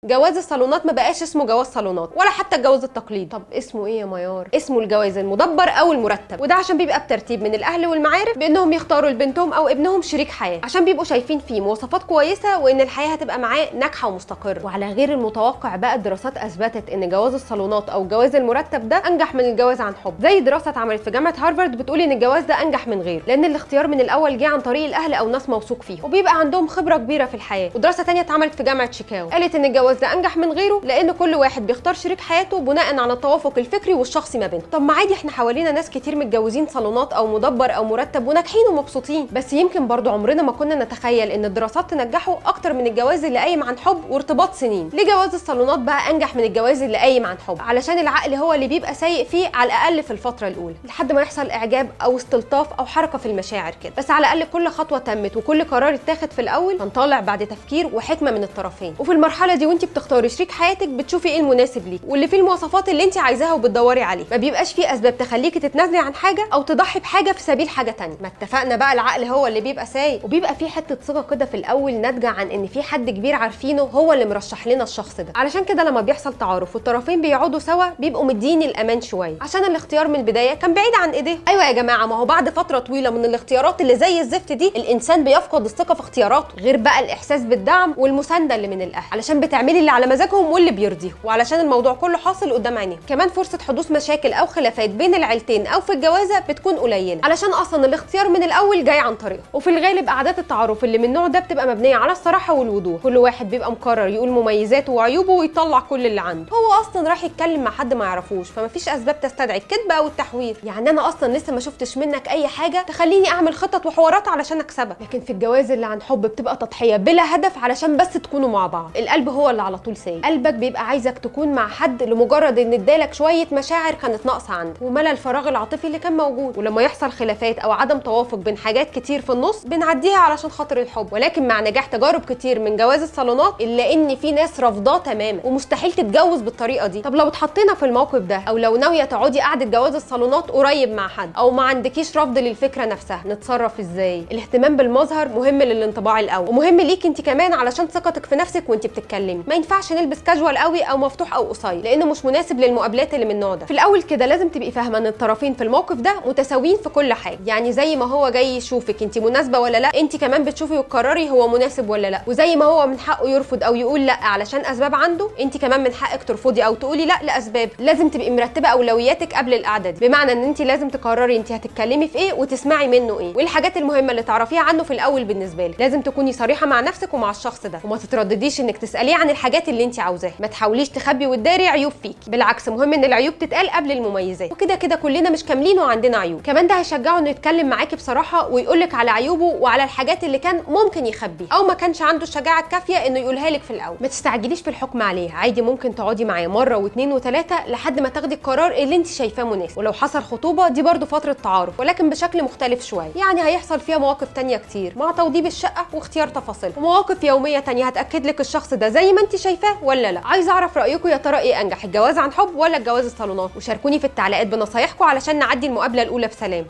جواز الصالونات ما بقاش اسمه جواز صالونات ولا حتى الجواز التقليدي. طب اسمه ايه يا ميار؟ اسمه الجواز المدبر او المرتب، وده عشان بيبقى بترتيب من الاهل والمعارف بانهم يختاروا لبنتهم او ابنهم شريك حياة، عشان بيبقوا شايفين فيه مواصفات كويسة وان الحياة هتبقى معاه ناجحة ومستقره. وعلى غير المتوقع بقى الدراسات اثبتت ان جواز الصالونات او الجواز المرتب ده انجح من الجواز عن حب، زي دراسة اتعملت في جامعه هارفارد بتقول ان الجواز ده انجح من غيره، لان الاختيار من الاول جه عن طريق الاهل او ناس موثوق فيهم وبيبقى عندهم خبره كبيرة في الحياة. ودراسة ثانية اتعملت في جامعه شيكاغو قالت ان الجواز ده انجح من غيره لان كل واحد بيختار شريك حياته بناء على التوافق الفكري والشخصي ما بينهم. طب ما عادي، احنا حوالينا ناس كتير متجوزين صالونات او مدبر او مرتب وناجحين ومبسوطين، بس يمكن برضو عمرنا ما كنا نتخيل ان الدراسات تنجحه اكتر من الجواز اللي قايم عن حب وارتباط سنين. ليه جواز الصالونات بقى انجح من الجواز اللي قايم عن حب؟ علشان العقل هو اللي بيبقى سايق فيه على الاقل في الفترة الاولى، لحد ما يحصل اعجاب او استلطاف او حركة في المشاعر كده. بس على الاقل كل خطوة تمت وكل قرار اتاخد في الاول كان طالع بعد تفكير وحكمه من الطرفين. وفي المرحلة دي وانت بتختاري شريك حياتك بتشوفي ايه المناسب ليك واللي فيه المواصفات اللي انت عايزاها وبتدوري عليه، ما بيبقاش فيه اسباب تخليكي تتنازلي عن حاجة او تضحي بحاجة في سبيل حاجة تانية. ما اتفقنا بقى العقل هو اللي بيبقى سايق، وبيبقى فيه حتة ثقة كده في الاول ناتجة عن ان في حد كبير عارفينه هو اللي مرشح لنا الشخص ده. علشان كده لما بيحصل تعارف والطرفين بيقعدوا سوا بيبقوا مدين الامان شوية، عشان الاختيار من البداية كان بعيد عن ايديهم. ايوه يا جماعة، ما هو بعد فترة طويلة من الاختيارات اللي زي الزفت دي الانسان بيفقد الثقة في اختياراته، غير بقى الاحساس بالدعم والمسانده اللي من الاهل، علشان بتعملي اللي على مزاجهم واللي بيرضيهم، وعلشان الموضوع كله حاصل قدام عينيهم. كمان فرصة حدوث مشاكل او خلافات بين العيلتين او في الجوازه بتكون قليله، علشان اصلا الاختيار من الاول جاي عن طريقهم. وفي الغالب قعدات التعارف اللي من النوع ده بتبقى مبنية على الصراحة والوضوح، كل واحد بيبقى مقرر يقول مميزاته وعيوبه ويطلع كل اللي عنده. هو اصلا راح يتكلم مع حد ما يعرفوش، فمفيش اسباب تستدعي الكذب او التحوير. يعني انا اصلا لسه ما شفتش منك اي حاجة تخليني اعمل خطط وحوارات علشان اكسبك. لكن في الجواز اللي عن حب بتبقى تضحية بلا هدف علشان بس تكونوا مع بعض. القلب هو اللي على طول سايق، قلبك بيبقى عايزك تكون مع حد لمجرد ان ادالك شوية مشاعر كانت ناقصه عندك وملى الفراغ العاطفي اللي كان موجود. ولما يحصل خلافات او عدم توافق بين حاجات كتير في النص بنعديها علشان خاطر الحب. ولكن مع نجاح تجارب كتير من جواز الصالونات الا ان في ناس رافضاه تماما ومستحيل تتجوز بالطريقة دي. طب لو اتحطينا في الموقف ده، او لو ناوية تقعدي قعدة جواز الصالونات قريب مع حد، او ما عندكيش رفض للفكرة نفسها، نتصرف ازاي؟ الاهتمام بالمظهر مهم للانطباع الاول، ومهم ليك انت كمان علشان ثقتك في نفسك وانت بتتكلمي. ما ينفعش نلبس كاجوال قوي او مفتوح او قصير، لانه مش مناسب للمقابلات اللي من النوع ده. في الاول كده لازم تبقي فاهمه ان الطرفين في الموقف ده متساويين في كل حاجة، يعني زي ما هو جاي يشوفك انت مناسبة ولا لا، انت كمان بتشوفي وتقرري هو مناسب ولا لا. وزي ما هو من حقه يرفض او يقول لا علشان اسباب عنده، انت كمان من حقك ترفضي او تقولي لا لاسباب. لازم تبقي مرتبه اولوياتك قبل القعدة دي، بمعنى ان انت لازم تقرري انت هتتكلمي في ايه وتسمعي منه ايه وايه الحاجات المهمة اللي تعرفيها عنه في الاول. بالنسبة لك لازم تكوني صريحه مع نفسك ومع الشخص ده، وما تتردديش انك تساليه عن الحاجات اللي انت عاوزاها. ما تحاوليش تخبي وتداري عيوب فيك، بالعكس مهم ان العيوب تتقال قبل المميزات. وكده كده كلنا مش كاملين وعندنا عيوب. كمان ده هيشجعه انه يتكلم معاكي بصراحة ويقولك على عيوبه وعلى الحاجات اللي كان ممكن يخبيها او ما كانش عنده الشجاعة الكافيه انه يقولها لك في الاول. ما تستعجليش في الحكم عليه، عادي ممكن تقعدي معاه مرة واثنين وثلاثة لحد ما تاخدي القرار اللي انت شايفاه مناسب. ولو حصل خطوبه دي برده فترة تعارف، ولكن بشكل مختلف شوية، يعني هيحصل فيها مواقف تانية كتير مع توضيب الشقة واختيار تفاصيلها ومواقف يومية تانية هتاكد لك الشخص ده زي ما انت شايفاه ولا لا. عايزه اعرف رايكم، يا ترى ايه انجح، الجواز عن حب ولا الجواز الصالونات؟ وشاركوني في التعليقات بنصايحكم علشان نعدي المقابلة الاولى بسلام.